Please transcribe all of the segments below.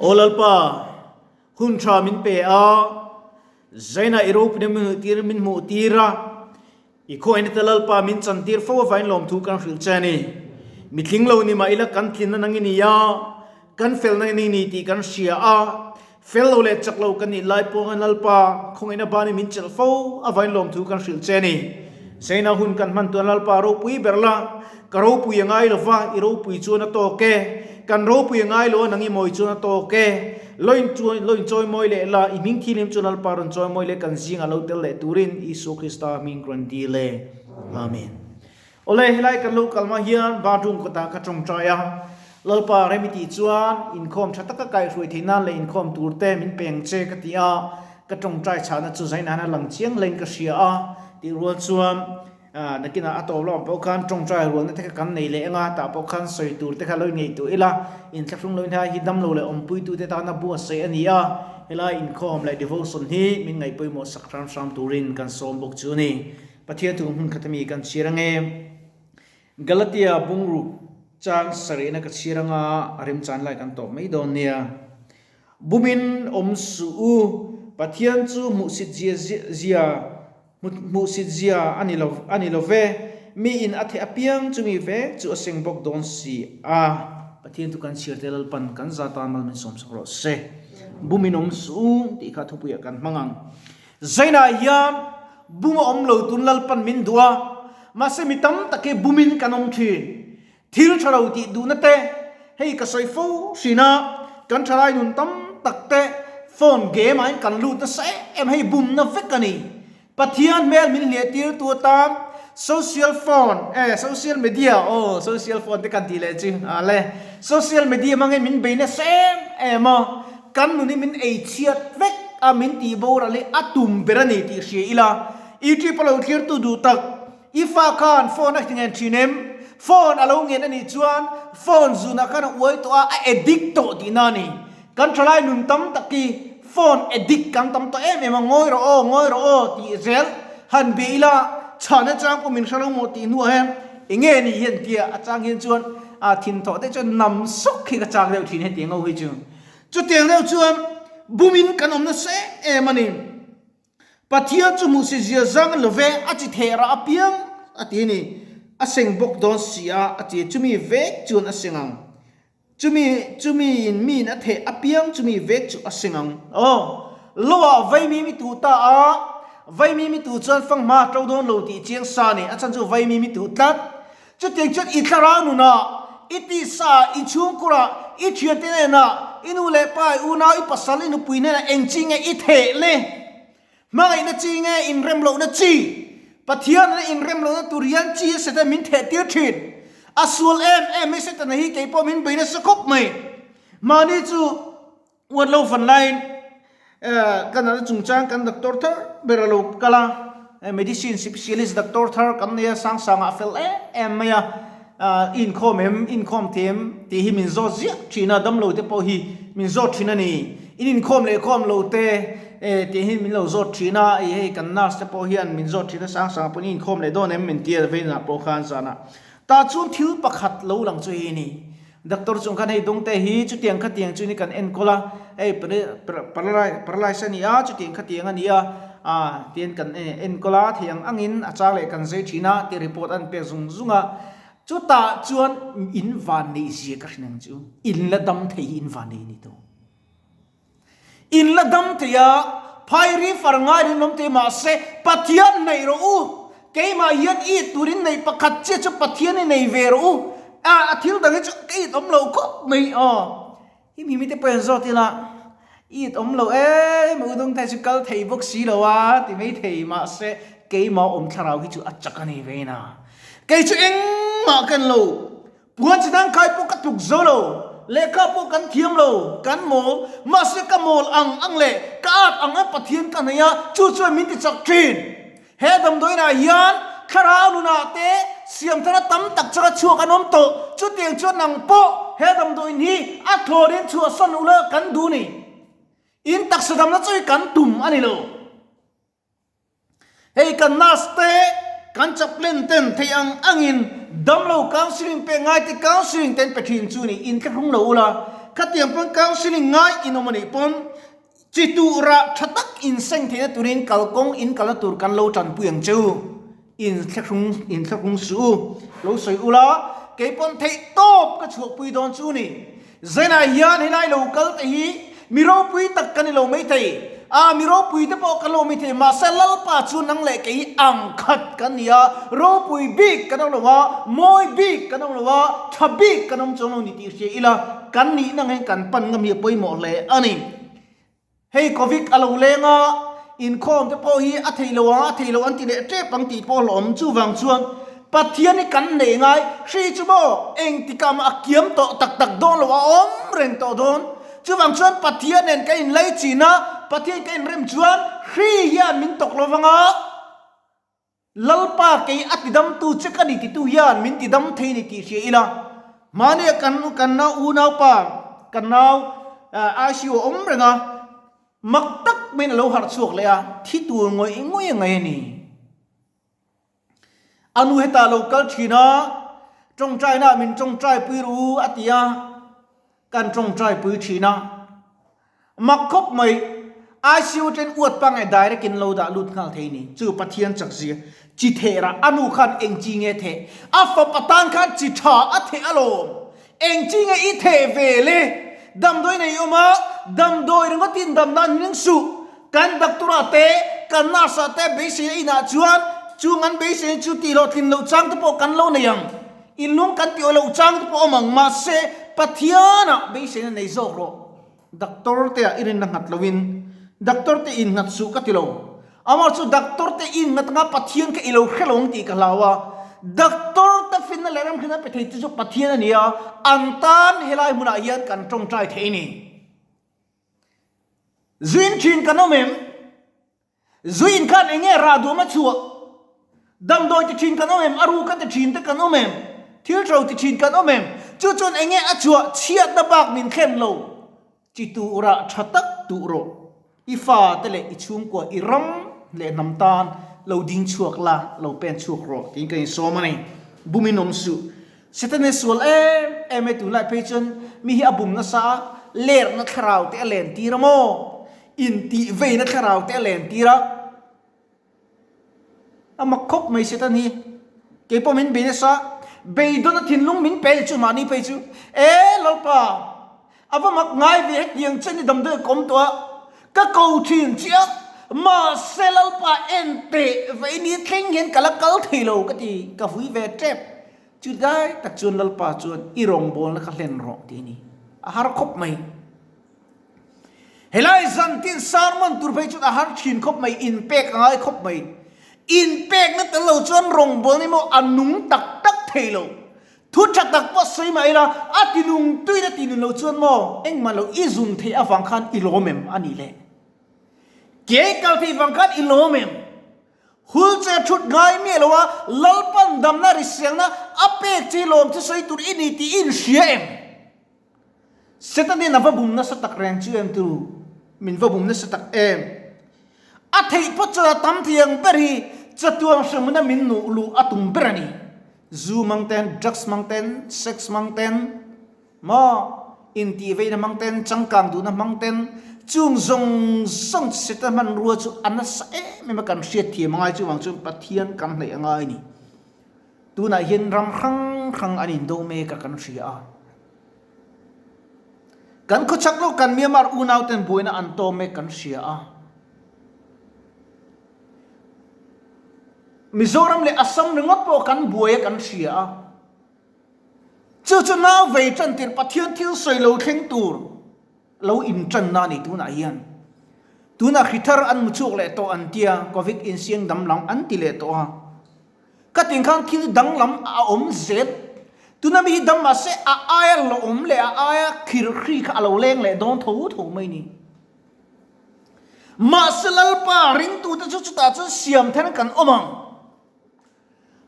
Aw Lalpa, hun tha min pe a, Zaina i ropuina min hmuhtir min hmuhtir a, i khawngaihna te Lalpa min chantir fo avangin lawmthu kan hrilh che a ni. Mi tling lo ni mah ila kan tlinna nang i ni a, kan felna i ni tih kan hria a, fel lo leh chak lo kan nih lai pawh hian Lalpa khawngaihna banin min chelh fo avangin lawmthu kan hrilh che a ni. Zaina hun kan hman tuan Lalpa ropui ber la, ka ropui a ngai lova, i ropui chuan a tawk e, kan ropui a ngai lo a nang i mawi chuan a tawk e, lo in lo in chawi mawi leh la, i hming thilim chu Lalpa rawn chawi mawi leh kan zingah lo tel leh turin Isua Krista hming rawn dil e. Amen. Awle, helai kan lo kal hma hian bathroom kawtah ka tawngtai a, Lalpa rem i tih chuan inkhawm tha taka kaihhruai theih nan leh inkhawm tur te min peng che ka ti a, ka tawngtai chhahna chu zainah hian a lang chiang hlein ka hria a, tih rual chuan Nakinah a tawp lamah pawh khan tawngtai rualna te kha kan nei leh anga tah pawh khan sawi tur te kha lo inngei ila, inthlahrung lo inhai hi damlo leh awmpuitute tana buatsaih a ni a, helai inkhawm leh devotion hi min ngaih pawimawh sak hram hram turin kan sawm bawk chu a ni. Pathian thu hmun khat ami kan chhir ange. Galatia bungruk chang sarihna ka chhir anga a remchan lai kan tawp mai dawn nia. Bumin awm suh u, Pathian chu hmuhsit zia zia hmuhsit zia a ni lo a ni lo ve, mi in a theh apiang chumi vek chu a seng bawk dawn si a. Pathian chu kan chhiar te Lalpan kan za tan mal min sawm sak rawh se. Bumin awm suh u tih kha thupuiah kan hmang ang. Zainah hian bum a awm lo tun Lalpan min duh a, mahse mi tam tak hi bumin kan awm thin. Thil tha lo tih duhna te, hei ka sawi fo hrin a, kan thalai nun tam tak te phone game ah hian kan lut nasa em em, hei bumna vek a ni. Pathian hmel min hliah tir tu atan social phone eh social media aw social phone te kan tih leh chu a le social media hmangin min bei nasa em em a, kan nun hi min ei chhiat vek a, min tih boral hi a tum ber a ni tih hria ila, YouTube a lo thlir tu duh tak I fa khan phone a ngen thin em? Phone a lo ngen a nih chuan phone zunah khan a uai tawh a, a addict tawh tihna a ni. Kan thalai nun tam tak hi phone addict kan tam tawh em em a, ngawi rawh aw, ngawi rawh aw tih zel han bia ila chhahna chang pawh min hre lo maw tih hnuah hian enge ni hian tia a chang hian chuan a thinthawh te chuan nam sawk hi ka chak deuh thin hetiang ho hi chu. Chutiang deuh chuan bumin kan awm nasa em em a ni. Pathian chu hmuh si zia zang lo ve, a chi theh rah apiang a ti a ni. A seng bawk dawn si a, a ti a, chumi vek chuan a seng ang. Chumi, chumi in miin a theh apiang chumi vek chu a seng ang. Aw, loah vaimi mi tuh ta a, vaimi mi tuh chuan fanghma a to dawn lo tih chiang sa a ni, a chhan chu vaimi mi tuh tlat. Chutiang chuan i thlarau nunah, i tisa, i chhungkurah, i thiante hnenah, i nu leh pa, i unau, i pasal, i nupui hnenah eng chi nge i theh le? Hmangaihna chi nge inrem lohna chi? Pathian nena inrem lohna tur hian chi a Satan min theh tir thin. A sual em em hi Satana hi kei pawh min bei nasa khawp mai. Mahni chu Uat lo fan laiin kan nana chungchang kan doctor thar ber a lo kal a, medicine specialist doctor thar kan nei a, sang sangah a fel em em mai a, i inkhawm em, i inkhawm thei em tih hi min zawt ziah thin a, damlo te pawh hi min zawt thin a ni. In inkhawm leh khawm lo te tih hi min lo zawt thin a, i hei kan nurse te pawh hian min zawt thin a, sang sangah pawh in inkhawm leh dawn em min ti a, veinah pawh khan zanah tah chuan thil pakhat lo lang chu hei a ni. Doctor chung khan hei dawngte hi chutiang khatiang chu ni kan enkawl a, hei paralyze a ni a, chutiang khatiang a ni a, ah tiin kan enkawl a, thei ang angin a chang leh kan zai thin a tih report an pek zung zung a. Chutah chuan in van neih zia ka hrin ang chu, in la dam thei hi in van nei a ni tawh. In la dam thei a, phairi far ngai rin awm thei mahse Pathian neih rawh u, keimah hian it turin neih pakhat chiah chu Pathian i nei ve rawh u, a a thil dang hi chu ka it awm lo khawp mai aw. Hi mi mite pawh in zawt ila it awm lo em u dawng thei chu kal thei bawk si lo a ti mai thei mahse keimah awm thlarau hi chu a chak a ni ve na. Kei chu engmah ka en lo. Puan chi dang khai pawh ka tluk zo lo, lehkha pawh kan thiam lo, kan mawl, mahse ka mawl ang ang leh ka at ang ang Pathian ka nei a, chu chuan min ti chak thin. He damdawiinah hian thlarau nunah te siamthana tam tak changa chhuak an awm tawh, chutiang chuan nang pawh he damdawiin hi a thlawrin chhuahsan ula kan duh ni. In taksa damna chu hi kan tum a ni lo. Hei kan nurse te, kan chaplain ten thei ang angin damlo counselling pek ngai te counselling te an pe thin chu ni, inthlahrung lo ula. Khatiang pawn counselling ngai in awm a nih pawn chi tura tha tak in seng theihna turin kalkawng in kalna tur kan lo tanpui ang che u. In thlahrung in thlahrung suh u. Lo sawi ula, kei pawn theih tawp ka chhuahpui dawn chu ni. Zainah hian helai lo kal te hi mi ropui tak kan ni lo maithei. A, mi ropui te pawh kan lo maithei, mahse Lalpa chu nang leh kei ang khat kan ni a, ropui bik kan awm lo a, mawi bik kan awm lo a, tha bik kan awm chuang lo ni tih hria ila, kan nihna ang hian kan pan ngam hi a pawimawh hle a ni. Hei Covid a lo leng a, inkhawm te pawh hi a thei lo ang, a thei lo an ti leh tep ang tih pawh a hlawhawm. Chuvang chuan Pathian hi kan neih ngai, hri chu maw engtikah mah a kiam tawh tak tak dawn lo, a awm reng tawh dawn. Chuvang chuan Pathian nen ka inlei chin a, Pathian ka inrem chuan hri hian min tawk lo vang a, Lalpa kei a tidamtu che ka ni titu hian min tidam thei ni tih hria ila, mahni kan kan nau unaupa kan nau ICU a awm reng a, mak tak maiin a lo harh chhuak leh a, thi tur ngawih ngawih a ngaih a ni. A nu hetah a lo kal thin a, tawngtainaah min tawngtaipui ru a ti a, Kan tawngtai pui thin a, mak khawp mai, ICU ten uat pangngai direct in lo dah lut nghal thei ni, chu Pathian chak zia, chi theh rah, a nu khan eng chi nge theh, a fapa tan khan chi tha a theh alawm, eng chi nge i theh ve le, damdawi nei awm a, damdawi ringawt in dam nan hming suh, kan doctor ah te, kan nurse ah te beisei a inah chuan, chung an beisei chu tih hlawhtlin loh chang te pawh kan lo nei ang. In lung kan tih awih loh chang te pawh awm ang, mahse Pathianah beiseina nei zawk rawh. Doctor te ah i rinna nghat loin doctor te in nghat suh ka ti lo. Amah chu doctor te in nghat anga Pathian kha i lo hre lo ang tih ka hlau a. Doctor te finna leh ramhrinna pe thei te chu Pathian a ni a, an tan helai hmunah hian kan tawngtai thei a ni. Zuin thin kan awm em? Zuin khan eng nge rah duam a chhuah? Damdawi ti thin kan awm em? A ru ka ti thin te kan awm em? Thil tho ti thin kan awm em? Chu chuan eng nge a chhuah? Chhiatna bak min thlen lo. Chi tuh rah tha tak tuh rawh. I fa te leh i chhungkua i ram leh hnam tan lo ding chhuak la, lo pen chhuak rawh tiin ka insawm a ni. Bumin awm suh. Setana hi sual em em e, tunlai phei chuan mi hi a bum nasa a, lerhna thlarau te a len tir a maw? Intih veina thlarau te a len tir a, a mak khawp mai Satan hi. Kei pawh min bei nasa, beidawn a thinlung min pe ni chu mahni phei chu, E Lalpa, a va mak ngai ve hetiang chen i damdawi ka awm tawh a, ka ko thin che a, mahse Lalpa en teh vei ni thleng hian ka la kal thei lo ka ti, ka vui ve tep. Chu dai tak chuan Lalpa chuan i rawngbawlna kha hlen rawh ti a ni. A har khawp mai. Helai zantin sermon tur phei chuan a har thin khawp mai, inpek a ngai khawp mai. Inpekna tel lo chuan rawngbawlna hi maw a nung tak tak thei lo. Thu tha tak pawh sawi mah ila, a tinung tuin a tinun lo chuan maw engmah lo i zun theih avang khan i lawm em a nih le? Ke kal theih vang khan i lawm em? Hul che thut ngai miah lo a, Lalpan damna riselna a pek che lawm chu sawi tur i ni tih i inhria em? Setanin a va bum nasa tak reng chu em tu? Min va bum nasa tak em? A theih phawt chuan a tam thei ang ber hi chatuang hremna min nuh luh a tum ber a ni. Zu mang ten, drugs mang ten, sex mang ten, maw intihveina hmang ten, changkang duhna hmang ten, chung zawng zawng chu Satan hmanrua chu a nasa em em a kan hriat thiam a ngai chuvang chuan Pathian kan hnaih a ngai a ni. Tunah hian ram hrang hrang an indo mek a kan hria a. Kan khawchhak lo kan Myanmar unau ten buaina an tawm mek kan hria a. Mizoram leh Assam ringawt pawh kan buai a kan hria a. Chu chu nau vei tan tir Pathian thil sawi lo thleng tur lo in tan na a ni tunah hian. Tunah hri thar an mu chhuak leh tawh an tia, Covid insiang danglam an ti leh tawh a. Ka tin khan thil danglam a awm zel. Tuna mi hi dam mahse a aia lawm leh a aia khirhri kha a lo leng leh dawn tho tho mai ni. Mahse Lalpa ringtute chu chutah chuan siam then kan awm ang.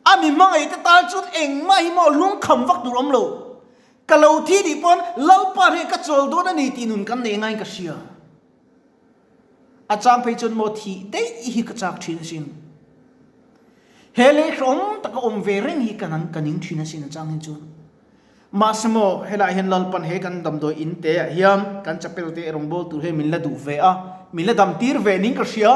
A mi hmangaihte tan chuan engmah hi maw lungkham vak tur awm lo. Ka lo thi nih pawn Lalpa hre ka chawl dawn a ni tih nun kan nei ngaiin ka hria. A chang phei chuan maw thih daih hi ka chak thin asin. He lei hrehawm taka awm ve reng hi ka nang ka ning thin asin a chang hi chuan. Mahse maw, helaiah hian Lalpan he kan damdawi in te ah hian kan chapel te rawngbâwl tur hian min la duh ve a, min la dam tir ve ning ka hria.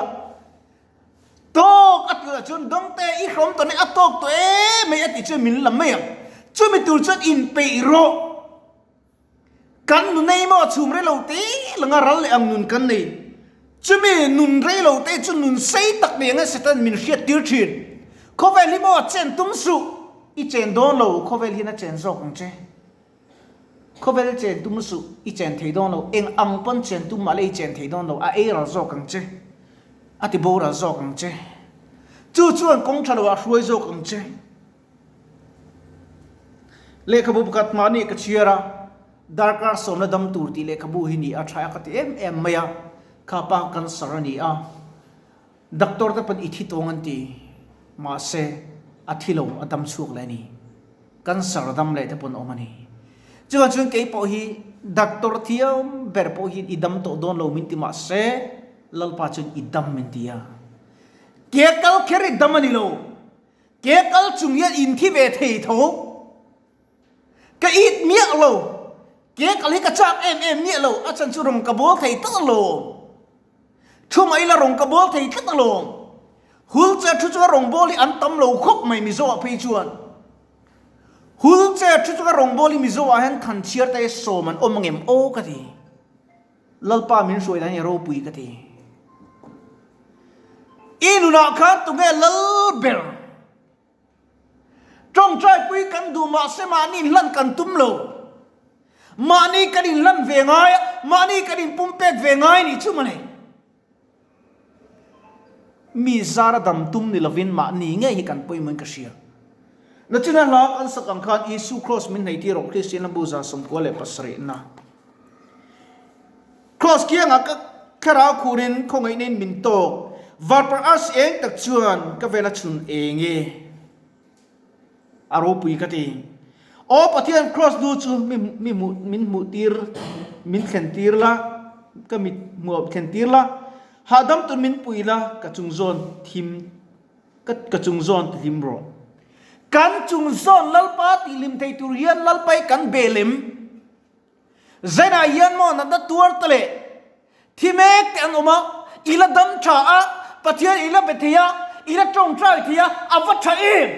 Tawk a tih ah chuan dawngte i hrawm tawh nia a tawk tawh em mai a tih chuan min la mai ang. Chumi tur chuan inpeih rawh. Kan nu nei maw chhum rei lo te langa ral leh ang nun kan nei. Chumi nun rei lo te chu nun sei tak nei anga Satan min hriat tir thin. Khawvel hi maw chen tum suh, i chen dawn lo, khawvel hian a chen zawk ang che. Khawvel chen tum suh, i chen thei dawn lo, eng ang pawn chen tum mah le i chen thei dawn lo, a ei ral zawk ang che, a ti boral zawk ang che. Chu chuan kawng tha lo ah hruai zawk ang che. Lehkhabu pakhat mahni ka chhiar a, darkar sawmna dam tur tih lehkhabu hi ni a tha a ka ti em em mai a, kha pa cancer a ni a, doctor te pawn i thi tawng an ti, mahse a thi lo a dam chhuak leh a ni, cancer dam leh te pawn a awm a ni. Chuvang chuan kei pawh hi doctor thiam ber pawh hian i dam tawh dawn lo min ti mahse Lalpa chuan i dam min ti a, ke kal kher i dam a ni lo. Ke kal chung hian in thi ve thei tho. Ka it miah lo. Ke kal hi ka chak em em miah lo. A chhan chu rawng ka bawl thei tlat alawm. Thu mai ila rawng ka bawl thei tlat alawm. Hul che thu chunga rawng bawl hi an tam lo khawp mai Mizo ah phei chuan. Hul che thu chunga rawng bawl hi Mizo ah hian than chhiar te sawm an awm angem aw ka ti. Lalpa min hruai dan hi ropui ka ti. I nunah khan tunge lal ber? Tawngtaipui kan duh mahse mahni inhlan kan tum lo. Mahni kan inhlan ve ngai a, mahni kan inpumpek ve ngai nih chu mawle. Mi zara dam tum ni lovin mahni ngei hi kan pawimawhin ka hria. Nachina hla kan sak ang khan Isu Kraws min hneihtir rawh Kristian lambu 97 na. Kraws kiangah ka thlarau khurin khawngaihna in min tawk. Varparh arsi eng tak chuan ka vela chhun eng e. A ropui ka ti. Aw Pathian Kraws nu chu mi mi hmuh min hmuh tir min thlen tir la ka mit hmuh thlen tir la hahdam tur min pui la ka chung zawn thim ka ka chung zawn ti hlim rawh. Kan chung zawn Lalpa tih hlim thei tur hian Lalpai kan be lem. Zainah hian maw natna tuar te leh thi mek te an awm a, i la dam tha a, Pathian i la be thei a, i la tawngtai thei a, a va tha em?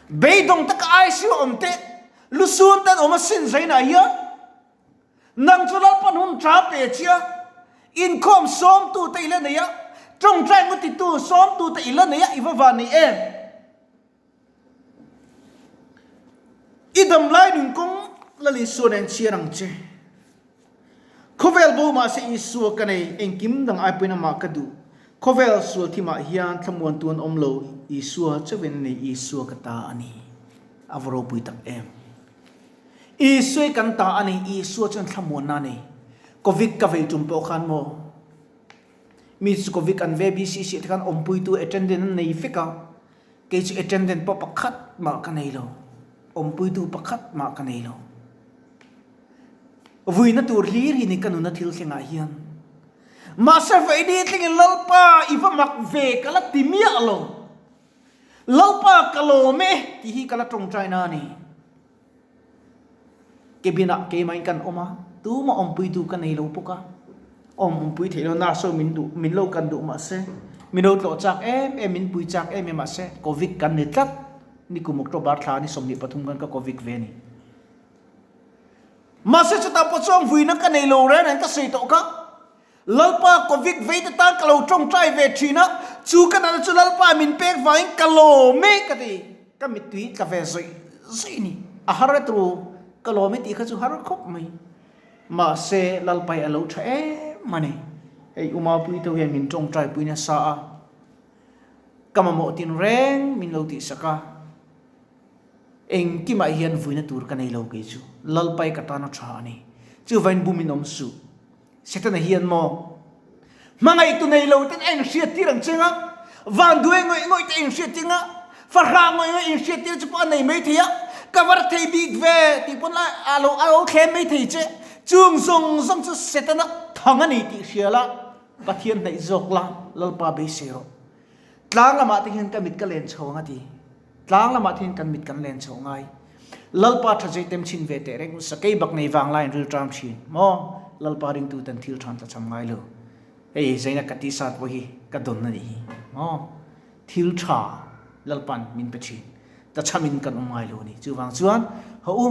Beidawng taka ICU awm te, lusun te an awm a sin zainah hian nang chu Lalpan hun tha pe che a, inkhawm sawmtu te i la nei a, tawngtai ngutitu sawmtu te i la nei a, i va van nei em? I dam lai nun kawng Lal Isua nen chhiar ang che. Khawvel bo mahse Isua ka nei, engkim dang ai pawhin amah ka duh. Khawvel sual thimah hian thlamuan tu an awm lo, Isua chauhin a nei, Isua ka ta a ni. A va ropui tak em. Isua hi kan ta a ni, Isua chuan thlamuanna a nei. Covid ka vei tum pawh khan maw? Mi chu Covid an ve BCC te khan awmpuitu attendant an nei vek a. Kei chu attendant pawh pakhat mah ka nei lo, awmpuitu pakhat mah ka nei lo. Vuina tur hlir hi ni ka nuna thil thlengah hian. Mahse vaini thlengin Lalpa i va mak ve ka la ti miah lo. Lalpa ka lawm e tih hi ka la tawngtaina a ni. Cabin ah keimahin kan awm a, tumah awmpuitu ka nei lo bawk a, awm awmpui theih lo nurse ho min duh min lo kan duh mahse min lo tlawh chak em em min pui chak em em mahse covid kan ni tlat ni kum October thla ni 23 khan ka covid ve a ni. Mahse chutah pawh chuan vuina ka nei lo reng reng ka sawi tawh kha Lalpa covid vei te tan ka lo tawngtai ve thin a, chu ka nana chu Lalpa min pek vangin ka lawm e ka ti. Ka mittui tla ve zawih zawih ni. A har e turu, ka lawm e tih kha chu har khawp mai. Mahse Lalpa hi a lo tha em a ni. Hei Umapui te ho hian min tawngtai pui nasa a, ka mamawh tin reng min lo tihsak a, engkimah hian vuina tur ka nei lo kei chu. Lalpa hi ka tan a tha a ni. Chuvain bumin awm suh. Setana hian maw hmangaihtu nei lo ten a inhriat tir ang cheng a, vanduai ngawih ngawih te a inhriat tir ang a, fahrah ngawih ngawih inhriat tir chu pawh a nei mai thei a, ka var thei bik ve tih pawn a lo a lo thlem mai thei che. Chung zawng zawng chu Setana thang a ni tih hria la, Pathian hnaih zawk la, Lalpa beisei rawh. Tlang lamah te hian ka mit ka len chho ang a ti. Tlang lamah te hian kan mit kan len chho ngai. Lalpa tha zei tem chin ve teh reng u sakei bak nei vang lai an ril tram thin maw Lalpa ringtu ten thil than tla cham ngai lo hei zeina ka ti sat pawh hi ka don a nih hi maw thil tha Lalpan min pe thin ta chamin kan awm ngai lo a ni chuvang chuan haw u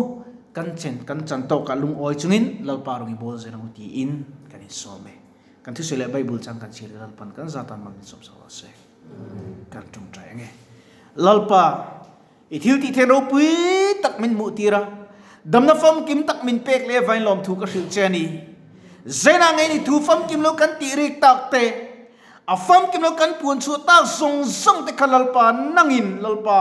kan chen kan chan tawk ah lungawi chungin Lalpa rawng i bawl zel ang u tiin kan insawm e kan thusawi leh Bible chang kan chhiar Lalpan kan zatan mal min sawm sak rawh se kan tawngtai ange Lalpa I thil tih theih ropui tak min hmuh tir a, damna famkim tak min pek leh vain lawmthu ka hrilh che a ni. Zainah ngei ni thu famkim lo kan tih rik tak te, a famkim lo kan puan chhuah tak zawng zawng te kha Lalpa nangin Lalpa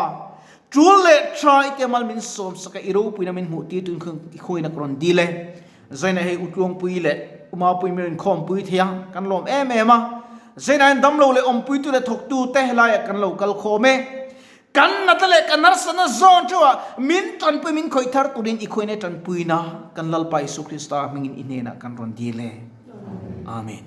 tul leh tha i tia mal min sawm sak a, i ropuina min hmuh tir tun khan i khawina ka rawn dil e. Zainah hei Utluangpui leh Umapui min rawn khawmpui thei a, kan lawm em em a. Zainah hian damlo leh awmpuitu leh thawktu te helaiah kan lo kal khawm e. Kan nata leh kan harsatna zawn theuhah min tanpui min khawih thar turin i khawihna tanpuina kan Lalpa Isu Krista hmingin i hnenah kan rawn dil e. Amen.